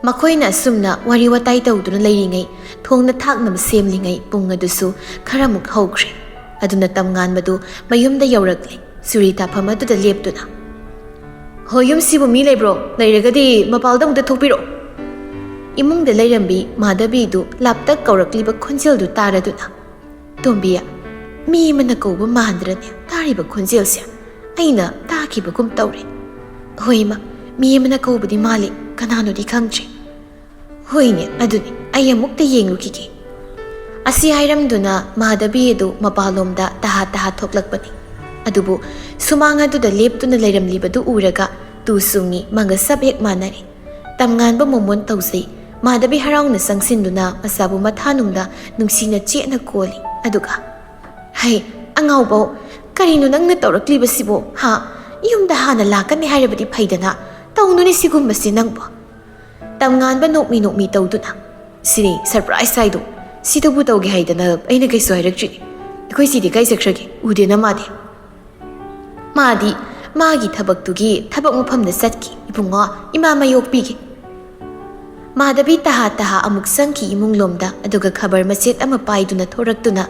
ꯃꯈꯣꯏꯅ ꯑꯁꯨꯝꯅ ꯋꯥꯔꯤ ꯋꯥꯇꯥꯏ ꯇꯧꯗꯨꯅ ꯂꯩꯔꯤꯉꯩ, ꯊꯣꯡꯅ ꯊꯥꯛꯅꯕ ꯁꯦꯝꯂꯤꯉꯩ ꯄꯨꯡ ꯑꯗꯨꯁꯨ ꯈꯔꯃꯨꯛ ꯍꯧꯈ꯭ꯔꯦ꯫ ꯑꯗꯨꯅ ꯇꯝꯉꯥꯟꯕꯗꯨ ꯃꯌꯨꯝꯗ ꯌꯧꯔꯛꯂꯦ꯫ ꯆꯨꯔꯤ ꯇꯥꯐꯝ ꯑꯗꯨꯗ ꯂꯦꯞꯇꯨꯅ, "ꯍꯣ, ꯌꯨꯝꯁꯤꯕꯨ ꯃꯤ ꯂꯩꯕ꯭ꯔꯣ? ꯂꯩꯔꯒꯗꯤ ꯃꯄꯥꯜꯗ ꯑꯃꯨꯛꯇ ꯊꯣꯛꯄꯤꯔꯛꯑꯣ꯫" ꯏꯃꯨꯡꯗ ꯂꯩꯔꯝꯕꯤ ꯃꯥꯙꯕꯤꯗꯨ ꯂꯥꯞꯇꯛ ꯀꯧꯔꯛꯂꯤꯕ ꯈꯣꯟꯖꯦꯜꯗꯨ ꯇꯥꯔꯗꯨꯅ, "ꯇꯣꯝꯕꯤ, ꯃꯤ ꯑꯃꯅ ꯀꯧꯕ ꯃꯥꯟꯗ꯭ꯔꯅꯦ ꯇꯥꯔꯤꯕ ꯈꯣꯟꯖꯦꯜꯁꯦ? ꯑꯩꯅ ꯇꯥꯈꯤꯕꯒꯨꯝ ꯇꯧꯔꯦ꯫" "ꯍꯣꯏ, ꯏꯃꯥ, ꯃꯤ ꯑꯃꯅ ꯀꯧꯕꯗꯤ ꯃꯥꯜꯂꯤ꯫ ꯀꯅꯥꯅꯣꯗꯤ ꯈꯪꯗ꯭ꯔꯦ꯫" "ꯍꯣꯏꯅꯦ, ꯑꯗꯨꯅꯤ, ꯑꯩ ꯑꯃꯨꯛꯇ ꯌꯦꯡꯂꯨꯈꯤꯒꯦ꯫" ꯑꯁꯤ ꯍꯥꯏꯔꯝꯗꯨꯅ ꯃꯥꯙꯕꯤ ꯑꯗꯨ ꯃꯄꯥꯟꯂꯣꯝꯗ ꯇꯍꯥ ꯇꯍꯥ ꯊꯣꯛꯂꯛꯄꯅꯤ꯫ ꯑꯗꯨꯕꯨ ꯁꯨꯃꯥꯡ ꯑꯗꯨꯗ ꯂꯦꯞꯇꯨꯅ ꯂꯩꯔꯝꯂꯤꯕꯗꯨ ꯎꯔꯒ ꯇꯨ ꯁꯨꯡꯉꯤ, ꯃꯪꯒ ꯁꯞ ꯍꯦꯛ ꯃꯥꯟꯅꯔꯦ꯫ ꯇꯝꯉꯥꯟꯕ ꯃꯣꯃꯣꯟ ꯇꯧꯖꯩ꯫ ꯃꯥꯙꯕꯤ ꯍꯔꯥꯎꯅ ꯆꯪꯁꯤꯟꯗꯨꯅ ꯃꯆꯥꯕꯨ ꯃꯊꯥꯅꯨꯡꯗ ꯅꯨꯡꯁꯤꯅ ꯆꯦꯠꯅ ꯀꯣꯜꯂꯤ꯫ ꯑꯗꯨꯒ, "ꯍꯩ, ꯑꯉꯥꯎꯕꯧ, ꯀꯔꯤꯅꯣ ꯅꯪꯅ ꯇꯧꯔꯛꯂꯤꯕꯁꯤꯕꯣ? ꯍꯥ? ꯌꯨꯝꯗ ꯍꯥꯟꯅ ꯂꯥꯛꯀꯅꯤ ꯍꯥꯏꯔꯕꯗꯤ ꯐꯩꯗꯅ꯫ ꯇꯧꯅꯨꯅꯦ ꯁꯤꯒꯨꯝꯕꯁꯤ ꯅꯪꯕꯣ꯫" ꯇꯝꯉꯥꯟꯕ ꯅꯣꯛꯃꯤ ꯅꯣꯛꯃꯤ ꯇꯧꯗꯨꯅ, "ꯁꯤꯅꯤ ꯁꯔꯄ꯭ꯔꯥꯏꯖ ꯍꯥꯏꯗꯣ꯫ ꯁꯤꯗꯕꯨ ꯇꯧꯒꯦ ꯍꯥꯏꯗꯅ ꯑꯩꯅ ꯀꯩꯁꯨ ꯍꯥꯏꯔꯛꯇ꯭ꯔꯤꯅꯤ꯫ ꯑꯩꯈꯣꯏ ꯆꯦꯗꯤ ꯀꯥꯏ ꯆꯠꯈ꯭ꯔꯒꯦ? ꯎꯗꯦꯅ ꯃꯥꯗꯤ꯫" "ꯃꯥꯗꯤ ꯃꯥꯒꯤ ꯊꯕꯛꯇꯨꯒꯤ ꯊꯕꯛ ꯃꯐꯝꯗ ꯆꯠꯈꯤ, ꯏꯕꯨꯡꯉꯣ, ꯏꯃꯥ ꯃꯌꯣꯛꯄꯤꯒꯦ꯫" ꯃꯥꯙꯕꯤ ꯇꯍꯥ ꯇꯍꯥ ꯑꯃꯨꯛ ꯆꯪꯈꯤ ꯏꯃꯨꯡꯂꯣꯝꯗ, ꯑꯗꯨꯒ ꯈꯕꯔ ꯃꯆꯦꯠ ꯑꯃ ꯄꯥꯏꯗꯨꯅ ꯊꯣꯔꯛꯇꯨꯅ,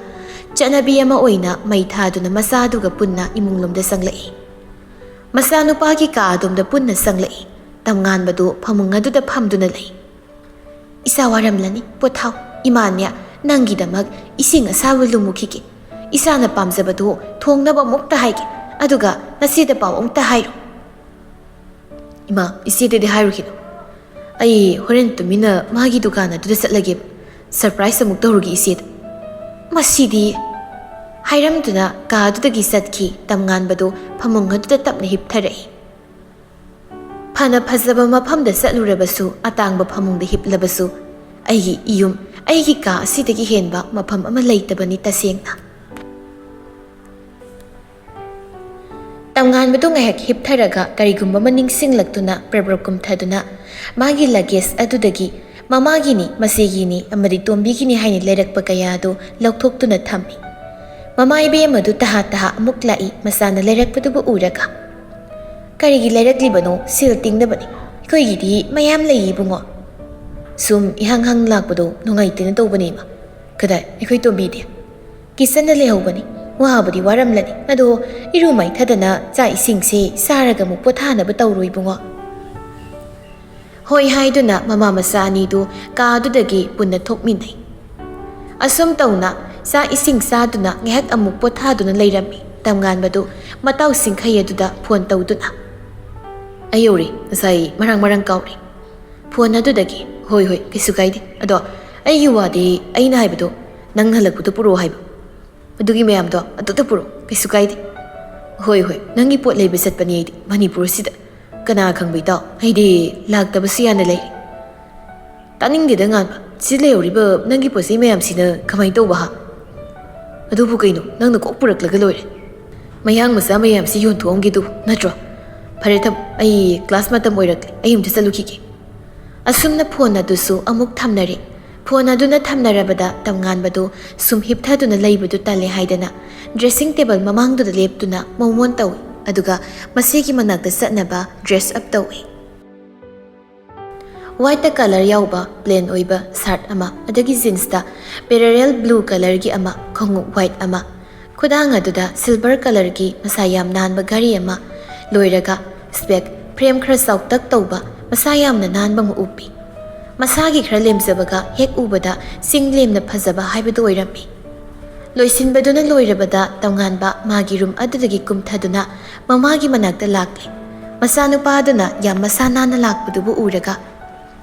ꯆꯠꯅꯕꯤ ꯑꯃ ꯑꯣꯏꯅ ꯃꯩ ꯊꯥꯗꯨꯅ ꯃꯆꯥꯗꯨꯒ ꯄꯨꯟꯅ ꯏꯃꯨꯡꯂꯣꯝꯗ ꯆꯪꯂꯛꯏ꯫ ꯃꯆꯥꯅꯨꯄꯥꯒꯤ ꯀꯥ ꯑꯗꯣꯝꯗ ꯄꯨꯟꯅ ꯆꯪꯂꯛꯏ꯫ ꯇꯝꯉꯥꯟꯕꯗꯨ ꯐꯃꯨꯡ ꯑꯗꯨꯗ ꯐꯝꯗꯨꯅ ꯂꯩ꯫ "ꯏꯆꯥ ꯋꯥꯔꯝꯂꯅꯤ, ꯄꯣꯊꯥꯎ꯫ ꯏꯃꯥꯅꯦ, ꯅꯪꯒꯤꯗꯃꯛ ꯏꯁꯤꯡ ꯑꯁꯥꯕ ꯂꯨꯝꯃꯨꯈꯤꯒꯦ꯫ ꯏꯆꯥꯅ ꯄꯥꯝꯖꯕꯗꯨ ꯊꯣꯡꯅꯕ ꯑꯃꯨꯛꯇ ꯍꯥꯏꯒꯦ, ꯑꯗꯨꯒ ꯅꯆꯦꯗ ꯄꯥꯎ ꯑꯃꯨꯛꯇ ꯍꯥꯏꯔꯣ꯫" "ꯏꯃꯥ, ꯏꯆꯦꯗꯗꯤ ꯍꯥꯏꯔꯨꯈꯤꯅꯨ꯫ ꯑꯩ ꯍꯣꯔꯦꯟ ꯇꯨꯃꯤꯟꯅ ꯃꯥꯒꯤ ꯗꯨꯀꯥꯟ ꯑꯗꯨꯗ ꯆꯠꯂꯒꯦꯕ꯫ ꯁꯔꯄ꯭ꯔꯥꯏꯖ ꯑꯃꯨꯛ ꯇꯧꯔꯨꯒꯦ ꯏꯆꯦꯗ꯫" ꯃꯁꯤꯗꯤ꯫ ꯍꯥꯏꯔꯝꯗꯨꯅ ꯀꯥ ꯑꯗꯨꯗꯒꯤ ꯆꯠꯈꯤ꯫ ꯇꯝꯉꯥꯟꯕꯗꯨ ꯐꯃꯨꯡ ꯑꯗꯨꯗ ꯇꯞꯅ ꯍꯤꯞꯊꯔꯛꯏ꯫ ꯐꯅ ꯐꯖꯕ ꯃꯐꯝꯗ ꯆꯠꯂꯨꯔꯕꯁꯨ, ꯑꯇꯥꯡꯕ ꯐꯃꯨꯡꯗ ꯍꯤꯞꯂꯕꯁꯨ, ꯑꯩꯒꯤ ꯏꯌꯨꯝ, ꯑꯩꯒꯤ ꯀꯥ ꯑꯁꯤꯗꯒꯤ ꯍꯦꯟꯕ ꯃꯐꯝ ꯑꯃ ꯂꯩꯇꯕꯅꯤ ꯇꯁꯦꯡꯅ꯫ ꯇꯣꯉꯥꯟꯕꯗꯨ ꯉꯥꯏꯍꯥꯛ ꯍꯤꯞꯊꯔꯒ ꯀꯔꯤꯒꯨꯝꯕ ꯑꯃ ꯅꯤꯡꯁꯤꯡꯂꯛꯇꯨꯅ ꯄ꯭ꯔꯕ꯭ꯔ ꯀꯨꯝꯊꯗꯨꯅ ꯃꯥꯒꯤ ꯂꯒꯦꯖ ꯑꯗꯨꯗꯒꯤ ꯃꯃꯥꯒꯤꯅꯤ, ꯃꯆꯦꯒꯤꯅꯤ ꯑꯃꯗꯤ ꯇꯣꯝꯕꯤꯒꯤꯅꯤ ꯍꯥꯏꯅ ꯂꯩꯔꯛꯄ ꯀꯌꯥ ꯑꯗꯨ ꯂꯧꯊꯣꯛꯇꯨꯅ ꯊꯝꯃꯤ꯫ ꯃꯃꯥ ꯏꯕꯦꯝ ꯑꯗꯨ ꯇꯍꯥ ꯇꯍꯥ ꯑꯃꯨꯛ ꯂꯥꯛꯏ꯫ ꯃꯆꯥꯅ ꯂꯩꯔꯛꯄꯗꯨꯕꯨ ꯎꯔꯒ, "ꯀꯔꯤꯒꯤ ꯂꯩꯔꯛꯂꯤꯕꯅꯣ? ꯁꯦꯜ ꯇꯤꯡꯅꯕꯅꯤ꯫ ꯑꯩꯈꯣꯏꯒꯤꯗꯤ ꯃꯌꯥꯝ ꯂꯩ ꯏꯕꯨꯡꯉꯣ꯫ ꯁꯨꯝ ꯏꯍꯪ ꯍꯪ ꯂꯥꯛꯄꯗꯣ ꯅꯨꯡꯉꯥꯏꯇꯦꯅ ꯇꯧꯕꯅꯦ ꯏꯃꯥ꯫ ꯀꯗꯥꯏ ꯑꯩꯈꯣꯏ ꯇꯣꯝꯕꯤꯗꯤ?" "ꯀꯤꯆꯟꯗ ꯂꯩꯍꯧꯕꯅꯤ꯫ ꯋꯥꯕꯨꯗꯤ ꯋꯥꯔꯝꯂꯅꯤ꯫ ꯑꯗꯣ ꯏꯔꯨ ꯃꯥꯏꯊꯗꯅ ꯆꯥꯛ ꯏꯁꯤꯡꯁꯦ ꯆꯥꯔꯒ ꯑꯃꯨꯛ ꯄꯣꯊꯥꯅꯕ ꯇꯧꯔꯣ ꯏꯕꯨꯡꯉꯣ꯫" ꯍꯣꯏ ꯍꯥꯏꯗꯨꯅ ꯃꯃꯥ ꯃꯆꯥ ꯑꯅꯤꯗꯨ ꯀꯥ ꯑꯗꯨꯗꯒꯤ ꯄꯨꯟꯅ ꯊꯣꯛꯃꯤꯟꯅꯩ꯫ ꯑꯁꯨꯝ ꯇꯧꯅ ꯆꯥꯛ ꯏꯁꯤꯡ ꯆꯥꯗꯨꯅ ꯉꯥꯏꯍꯥꯛ ꯑꯃꯨꯛ ꯄꯣꯊꯥꯗꯨꯅ ꯂꯩꯔꯝꯃꯤ꯫ ꯇꯝꯉꯥꯟꯕꯗꯨ ꯃꯇꯥꯎ ꯁꯤꯡꯈꯩ ꯑꯗꯨꯗ ꯐꯣꯟ ꯇꯧꯗꯨꯅ, "ꯑꯩ ꯌꯧꯔꯦ꯫ ꯉꯁꯥꯏ ꯃꯔꯥꯡ ꯃꯔꯥꯡ ꯀꯥꯎꯔꯦ꯫ ꯐꯣꯟ ꯑꯗꯨꯗꯒꯤ, ꯍꯣꯏ, ꯍꯣꯏ, ꯀꯩꯁꯨ ꯀꯥꯏꯗꯦ꯫ ꯑꯗꯣ ꯑꯩꯒꯤ ꯋꯥꯗꯤ ꯑꯩꯅ ꯍꯥꯏꯕꯗꯣ ꯅꯪ ꯍꯜꯂꯛꯄꯗ ꯄꯨꯔꯛꯑꯣ ꯍꯥꯏꯕ꯫ ꯑꯗꯨꯒꯤ ꯃꯌꯥꯝꯗꯣ ꯑꯗꯨꯗ ꯄꯨꯔꯛꯑꯣ, ꯀꯩꯁꯨ ꯀꯥꯏꯗꯦ꯫" "ꯍꯣꯏ, ꯍꯣꯏ, ꯅꯪꯒꯤ ꯄꯣꯠ ꯂꯩꯕ ꯆꯠꯄꯅꯦ ꯑꯩꯗꯤ ꯃꯅꯤꯄꯨꯔꯁꯤꯗ꯫ ꯀꯅꯥ ꯈꯪꯕ ꯏꯇꯥꯎ, ꯑꯩꯗꯤ ꯂꯥꯛꯇꯕꯁꯨ ꯌꯥꯅ ꯂꯩꯔꯦ꯫" "ꯇꯥꯅꯤꯡꯗꯦꯗ ꯉꯥꯟꯕ, ꯁꯤ ꯂꯩꯍꯧꯔꯤꯕ ꯅꯪꯒꯤ ꯄꯣꯠ ꯆꯩ ꯃꯌꯥꯝꯁꯤꯅ ꯀꯃꯥꯏꯅ ꯇꯧꯕ ꯍꯥ?" "ꯑꯗꯨꯕꯨ ꯀꯩꯅꯣ, ꯅꯪꯅ ꯀꯣꯛ ꯄꯨꯔꯛꯂꯒ ꯂꯣꯏꯔꯦ꯫ ꯃꯌꯥꯡ ꯃꯆꯥ ꯃꯌꯥꯝꯁꯤ ꯌꯣꯟꯊꯣꯛꯑꯝꯒꯦ ꯑꯗꯨꯕꯨ, ꯅꯠꯇ꯭ꯔꯣ? ꯐꯔꯦ ꯊꯝ, ꯑꯩ ꯀ꯭ꯂꯥꯁ ꯃꯇꯝ ꯑꯣꯏꯔꯛꯂꯦ, ꯑꯩ ꯑꯝꯇ ꯆꯠꯂꯨꯈꯤꯒꯦ꯫" ꯑꯁꯨꯝꯅ ꯐꯣꯟ ꯑꯗꯨꯁꯨ ꯑꯃꯨꯛ ꯊꯝꯅꯔꯦ꯫ ꯐꯣꯟ ꯑꯗꯨꯅ ꯊꯝꯅꯔꯕꯗ ꯇꯝꯉꯥꯟꯕꯗꯨ ꯁꯨꯝ ꯍꯤꯞꯊꯗꯨꯅ ꯂꯩꯕꯗꯨ ꯇꯜꯂꯦ ꯍꯥꯏꯗꯅ ꯗ꯭ꯔꯦꯁꯤꯡ ꯇꯦꯕꯜ ꯃꯃꯥꯡꯗꯨꯗ ꯂꯦꯞꯇꯨꯅ ꯃꯣꯃꯣꯟ ꯇꯧꯏ꯫ ꯑꯗꯨꯒ ꯃꯁꯤꯒꯤ ꯃꯅꯥꯛꯇ ꯆꯠꯅꯕ ꯗ꯭ꯔꯦꯁ ꯑꯞ ꯇꯧꯏ꯫ ꯋꯥꯏꯠꯇ ꯀꯂꯔ ꯌꯥꯎꯕ ꯄ꯭ꯂꯦꯟ ꯑꯣꯏꯕ ꯁꯥꯔꯠ ꯑꯃ, ꯑꯗꯒꯤ ꯖꯤꯟꯁꯇ ꯄꯦꯔꯦꯔꯦꯜ ꯕ꯭ꯂꯨ ꯀꯂꯔꯒꯤ ꯑꯃ, ꯈꯣꯡꯎꯞ ꯋꯥꯏꯠ ꯑꯃ, ꯈꯨꯗꯥꯡ ꯑꯗꯨꯗ ꯁꯤꯜꯚꯔ ꯀꯂꯔꯒꯤ ꯃꯁꯥ ꯌꯥꯝ ꯅꯥꯟꯕ ꯘꯔꯤ ꯑꯃ, ꯂꯣꯏꯔꯒ ꯁ꯭ꯄꯦꯛ ꯐ꯭ꯔꯦꯝ ꯈꯔ ꯆꯥꯎꯇꯛ ꯇꯧꯕ ꯃꯁꯥ ꯌꯥꯝꯅ ꯅꯥꯟꯕ ꯑꯃ ꯎꯞꯄꯤ꯫ ꯃꯁꯥꯒꯤ ꯈꯔ ꯂꯦꯝꯖꯕꯒ ꯍꯦꯛ ꯎꯕꯗ ꯆꯤꯡ ꯂꯦꯝꯅ ꯐꯖꯕ ꯍꯥꯏꯕꯗꯨ ꯑꯣꯏꯔꯝꯃꯤ꯫ ꯂꯣꯏꯁꯤꯟꯕꯗꯨꯅ ꯂꯣꯏꯔꯕꯗ ꯇꯝꯉꯥꯟꯕ ꯃꯥꯒꯤ ꯔꯨꯝ ꯑꯗꯨꯗꯒꯤ ꯀꯨꯝꯊꯗꯨꯅ ꯃꯃꯥꯒꯤ ꯃꯅꯥꯛꯇ ꯂꯥꯛꯂꯦ꯫ ꯃꯆꯥꯅꯨꯄꯥ ꯑꯗꯨꯅ ꯌꯥꯝ ꯃꯁꯥ ꯅꯥꯟꯅ ꯂꯥꯛꯄꯗꯨꯕꯨ ꯎꯔꯒ,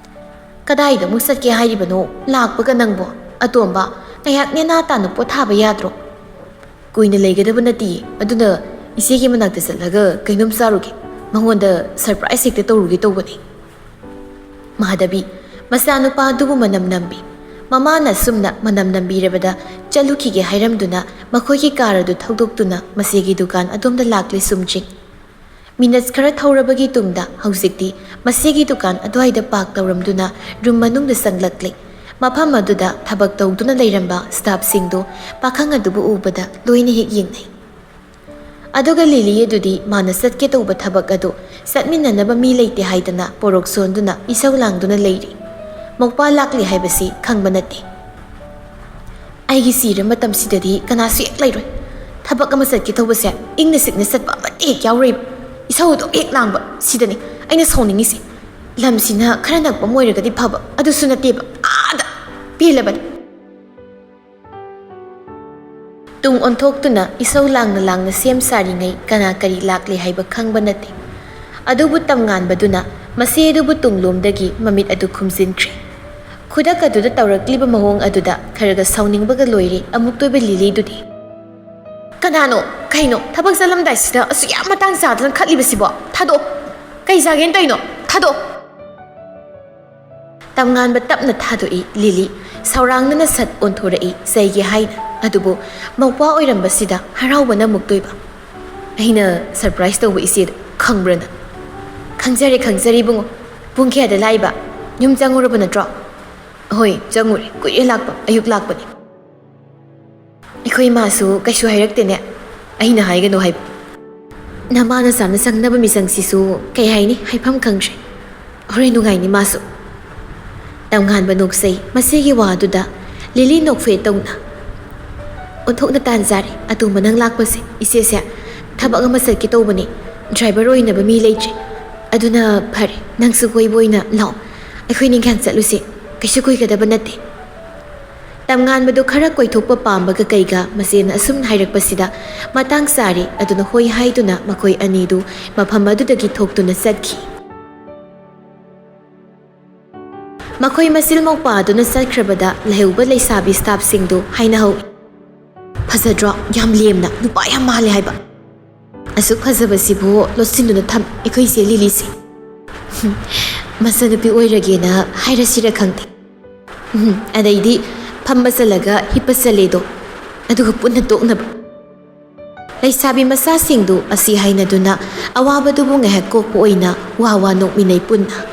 "ꯀꯗꯥꯏꯗ ꯑꯃꯨꯛ ꯆꯠꯀꯦ ꯍꯥꯏꯔꯤꯕꯅꯣ ꯂꯥꯛꯄꯒ ꯅꯪꯕꯣ? ꯑꯇꯣꯝꯕ, ꯉꯥꯏꯍꯥꯛ ꯅꯦꯅꯥ ꯇꯥꯅ ꯄꯣꯊꯥꯕ ꯌꯥꯗ꯭ꯔꯣ?" "ꯀꯨꯏꯅ ꯂꯩꯒꯗꯕ ꯅꯠꯇꯤꯌꯦ, ꯑꯗꯨꯅ ꯏꯆꯦꯒꯤ ꯃꯅꯥꯛꯇ ꯆꯠꯂꯒ ꯀꯩꯅꯣꯝ ꯆꯥꯔꯨꯒꯦ, ꯃꯉꯣꯟꯗ ꯁꯔꯄ꯭ꯔꯥꯏꯖ ꯍꯦꯛꯇ ꯇꯧꯔꯨꯒꯦ ꯇꯧꯕꯅꯦ꯫" ꯃꯥꯙꯕꯤ, ꯃꯆꯥꯅꯨꯄꯥ ꯑꯗꯨꯕꯨ ꯃꯅꯝ ꯅꯝꯕꯤ꯫ ꯃꯃꯥꯅ ꯑꯁꯨꯝꯅ ꯃꯅꯝ ꯅꯝꯕꯤꯔꯕꯗ ꯆꯠꯂꯨꯈꯤꯒꯦ ꯍꯥꯏꯔꯝꯗꯨꯅ ꯃꯈꯣꯏꯒꯤ ꯀꯥꯔ ꯑꯗꯨ ꯊꯧꯗꯣꯛꯇꯨꯅ ꯃꯆꯦꯒꯤ ꯗꯨꯀꯥꯟ ꯑꯗꯣꯝꯗ ꯂꯥꯛꯂꯦ ꯁꯨꯝꯖꯤꯡ꯫ ꯃꯤꯅꯠꯁ ꯈꯔ ꯊꯧꯔꯕꯒꯤ ꯇꯨꯡꯗ ꯍꯧꯖꯤꯛꯇꯤ ꯃꯆꯦꯒꯤ ꯗꯨꯀꯥꯟ ꯑꯗꯨꯋꯥꯏꯗ ꯄꯥꯔꯛ ꯇꯧꯔꯝꯗꯨꯅ ꯔꯨꯝ ꯃꯅꯨꯡꯗ ꯆꯪꯂꯛꯂꯦ꯫ ꯃꯐꯝ ꯑꯗꯨꯗ ꯊꯕꯛ ꯇꯧꯗꯨꯅ ꯂꯩꯔꯝꯕ ꯁ꯭ꯇꯥꯐꯁꯤꯡꯗꯨ ꯄꯥꯈꯪ ꯑꯗꯨꯕꯨ ꯎꯕꯗ ꯂꯣꯏꯅ ꯍꯦꯛ ꯌꯦꯡꯅꯩ꯫ ꯑꯗꯨꯒ ꯂꯤꯂꯤ ꯑꯗꯨꯗꯤ ꯃꯥꯅ ꯆꯠꯀꯦ ꯇꯧꯕ ꯊꯕꯛ ꯑꯗꯨ ꯆꯠꯃꯤꯟꯅꯅꯕ ꯃꯤ ꯂꯩꯇꯦ ꯍꯥꯏꯗꯅ ꯄꯣꯔꯣꯛ ꯁꯣꯟꯗꯨꯅ ꯏꯁꯧ ꯂꯥꯡꯗꯨꯅ ꯂꯩꯔꯤ꯫ ꯃꯧꯄꯥ ꯂꯥꯛꯂꯤ ꯍꯥꯏꯕꯁꯤ ꯈꯪꯕ ꯅꯠꯇꯦ꯫ ꯑꯩꯒꯤ ꯁꯤꯔ ꯃꯇꯝꯁꯤꯗꯗꯤ ꯀꯅꯥꯁꯨ ꯍꯦꯛ ꯂꯩꯔꯣꯏ꯫ ꯊꯕꯛ ꯑꯃ ꯆꯠꯀꯦ ꯇꯧꯕꯁꯦ ꯏꯪꯅ ꯆꯤꯛꯅ ꯆꯠꯄ ꯑꯃꯠꯇ ꯍꯦꯛ ꯌꯥꯎꯔꯣꯏꯕ꯫ ꯏꯁꯧꯗꯣ ꯍꯦꯛ ꯂꯥꯡꯕ ꯁꯤꯗꯅꯤ ꯑꯩꯅ ꯁꯥꯎꯅꯤꯡꯉꯤꯁꯦ꯫ ꯂꯝꯁꯤꯅ ꯈꯔ ꯅꯛꯄ ꯑꯃ ꯑꯣꯏꯔꯒꯗꯤ ꯐꯕ, ꯑꯗꯨꯁꯨ ꯅꯠꯇꯦꯕ꯫ ꯑꯥꯗ ꯄꯦꯜꯂꯕꯅꯤ꯫ ꯇꯨꯡ ꯑꯣꯟꯊꯣꯛꯇꯨꯅ ꯏꯁꯧ ꯂꯥꯡꯅ ꯂꯥꯡꯅ ꯁꯦꯝ ꯁꯥꯔꯤꯉꯩ ꯀꯅꯥ ꯀꯔꯤ ꯂꯥꯛꯂꯦ ꯍꯥꯏꯕ ꯈꯪꯕ ꯅꯠꯇꯦ꯫ ꯑꯗꯨꯕꯨ ꯇꯝꯉꯥꯟꯕꯗꯨꯅ ꯃꯆꯦ ꯑꯗꯨꯕꯨ ꯇꯨꯡꯂꯣꯝꯗꯒꯤ ꯃꯃꯤꯠ ꯑꯗꯨ ꯈꯨꯝꯖꯤꯟꯈ꯭ꯔꯦ꯫ ꯈꯨꯗꯛ ꯑꯗꯨꯗ ꯇꯧꯔꯛꯂꯤꯕ ꯃꯑꯣꯡ ꯑꯗꯨꯗ ꯈꯔꯒ ꯁꯥꯎꯅꯤꯡꯕꯒ ꯂꯣꯏꯔꯦ ꯑꯃꯨꯛꯇꯣꯏꯕ ꯂꯤꯂꯤꯗꯨꯗꯤ꯫ "ꯀꯅꯥꯅꯣ? ꯀꯩꯅꯣ? ꯊꯕꯛ ꯆꯠꯂꯝꯗꯥꯏꯁꯤꯗ ꯑꯁꯨꯛ ꯌꯥꯝ ꯃꯇꯥꯡ ꯆꯥꯗꯅ ꯈꯠꯂꯤꯕꯁꯤꯕꯣ? ꯊꯥꯗꯣꯛꯑꯣ꯫ ꯀꯩ ꯆꯥꯒꯦꯅ ꯇꯧꯔꯤꯅꯣ? ꯊꯥꯗꯣꯛꯑꯣ!" ꯇꯝꯉꯥꯟꯕ ꯇꯞꯅ ꯊꯥꯗꯣꯛꯏ ꯂꯤꯂꯤ꯫ ꯁꯧꯔꯥꯡꯅꯅ ꯁꯠ ꯑꯣꯟꯊꯣꯔꯛꯏ ꯆꯩꯒꯦ ꯍꯥꯏꯅ꯫ ꯑꯗꯨꯕꯨ ꯃꯧꯄ꯭ꯋꯥ ꯑꯣꯏꯔꯝꯕꯁꯤꯗ ꯍꯔꯥꯎꯕꯅ ꯃꯨꯛꯇꯣꯏꯕ꯫ "ꯑꯩꯅ ꯁꯔꯄ꯭ꯔꯥꯏꯖ ꯇꯧꯕ ꯏꯆꯦꯗꯣ ꯈꯪꯕ꯭ꯔꯥ ꯅꯪ?" "ꯈꯪꯖꯔꯦ, ꯈꯪꯖꯔꯦ ꯏꯕꯨꯡꯉꯣ꯫ ꯄꯨꯡ ꯀꯌꯥꯗ ꯂꯥꯛꯏꯕ? ꯌꯨꯝ ꯆꯪꯉꯨꯔꯕ ꯅꯠꯇ꯭ꯔꯣ?" "ꯍꯣꯏ, ꯆꯪꯉꯨꯔꯦ꯫ ꯀꯨꯏꯔꯦ ꯂꯥꯛꯄ꯫ ꯑꯌꯨꯛ ꯂꯥꯛꯄꯅꯤ꯫" "ꯑꯩꯈꯣꯏ ꯏꯃꯥꯁꯨ ꯀꯩꯁꯨ ꯍꯥꯏꯔꯛꯇꯦꯅꯦ, ꯑꯩꯅ ꯍꯥꯏꯒꯅꯨ ꯍꯥꯏꯕ꯫ ꯅꯃꯥ ꯅꯆꯥꯅ ꯆꯪꯅꯕ ꯃꯤꯆꯪꯁꯤꯁꯨ ꯀꯩ ꯍꯥꯏꯅꯤ, ꯍꯥꯏꯐꯝ ꯈꯪꯗ꯭ꯔꯦ꯫ ꯍꯣꯔꯦꯟ ꯅꯨꯡꯉꯥꯏꯅꯤ ꯃꯥꯁꯨ꯫" ꯇꯝꯉꯥꯟꯕ ꯅꯣꯛꯆꯩ ꯃꯁꯤꯒꯤ ꯋꯥꯗꯨꯗ꯫ ꯂꯤꯂꯤ ꯅꯣꯛꯐꯦ ꯇꯧꯅ, "ꯑꯣꯟꯊꯣꯛꯅ ꯇꯥꯟ ꯆꯥꯔꯦ ꯑꯇꯣꯝꯕ ꯅꯪ ꯂꯥꯛꯄꯁꯦ꯫ ꯏꯆꯦꯁꯦ ꯊꯕꯛ ꯑꯃ ꯆꯠꯀꯦ ꯇꯧꯕꯅꯦ, ꯗ꯭ꯔꯥꯏꯚꯔ ꯑꯣꯏꯅꯕ ꯃꯤ ꯂꯩꯇ꯭ꯔꯦ꯫ ꯑꯗꯨꯅ ꯐꯔꯦ, ꯅꯪꯁꯨ ꯀꯣꯏꯕ ꯑꯣꯏꯅ ꯂꯥꯛꯑꯣ꯫ ꯑꯩꯈꯣꯏ ꯅꯤꯡꯈꯥꯡ ꯆꯠꯂꯨꯁꯦ, ꯀꯩꯁꯨ ꯀꯨꯏꯒꯗꯕ ꯅꯠꯇꯦ꯫" ꯇꯝꯉꯥꯟꯕꯗꯨ ꯈꯔ ꯀꯣꯏꯊꯣꯛꯄ ꯄꯥꯝꯕꯒ ꯀꯩꯒ ꯃꯆꯦꯅ ꯑꯁꯨꯝ ꯍꯥꯏꯔꯛꯄꯁꯤꯗ ꯃꯇꯥꯡ ꯆꯥꯔꯦ꯫ ꯑꯗꯨꯅ ꯍꯣꯏ ꯍꯥꯏꯗꯨꯅ ꯃꯈꯣꯏ ꯑꯅꯤꯗꯨ ꯃꯐꯝ ꯑꯗꯨꯗꯒꯤ ꯊꯣꯛꯇꯨꯅ ꯆꯠꯈꯤ꯫ ꯃꯈꯣꯏ ꯃꯆꯤꯜ ꯃꯧꯄꯥꯗꯨꯅ ꯆꯠꯈ꯭ꯔꯕꯗ ꯂꯩꯍꯧꯕ ꯂꯩꯁꯥꯕꯤ ꯁ꯭ꯇꯥꯐꯁꯤꯡꯗꯨ ꯍꯥꯏꯅꯍꯧꯏ, "ꯐꯖꯗ꯭ꯔꯣ? ꯌꯥꯝ ꯂꯦꯝꯅ ꯅꯨꯄꯥ ꯌꯥꯝ ꯃꯥꯜꯂꯦ ꯍꯥꯏꯕ꯫ ꯑꯁꯨꯛ ꯐꯖꯕꯁꯤꯕꯨ ꯂꯣꯠꯁꯤꯟꯗꯨꯅ ꯊꯝꯃꯤ ꯑꯩꯈꯣꯏ ꯏꯆꯦ ꯂꯤꯂꯤꯁꯦ꯫ ꯃꯆꯟꯅꯨꯄꯤ ꯑꯣꯏꯔꯒꯦꯅ ꯍꯥꯏꯔꯁꯤꯔ ꯈꯪꯗꯦ꯫ ꯎꯝ, ꯑꯗꯩꯗꯤ ꯐꯝꯕ ꯆꯠꯂꯒ ꯍꯤꯞꯄ ꯆꯠꯂꯦꯗꯣ, ꯑꯗꯨꯒ ꯄꯨꯟꯅ ꯇꯣꯛꯅꯕ꯫ ꯂꯩꯁꯥꯕꯤ ꯃꯆꯥꯁꯤꯡꯗꯨ ꯑꯁꯤ ꯍꯥꯏꯅꯗꯨꯅ ꯑꯋꯥꯕꯗꯨꯕꯨ ꯉꯥꯏꯍꯥꯛ ꯀꯣꯛꯄ ꯑꯣꯏꯅ ꯋꯥ ꯋꯥ ꯅꯣꯛꯃꯤꯟꯅꯩ ꯄꯨꯟꯅ꯫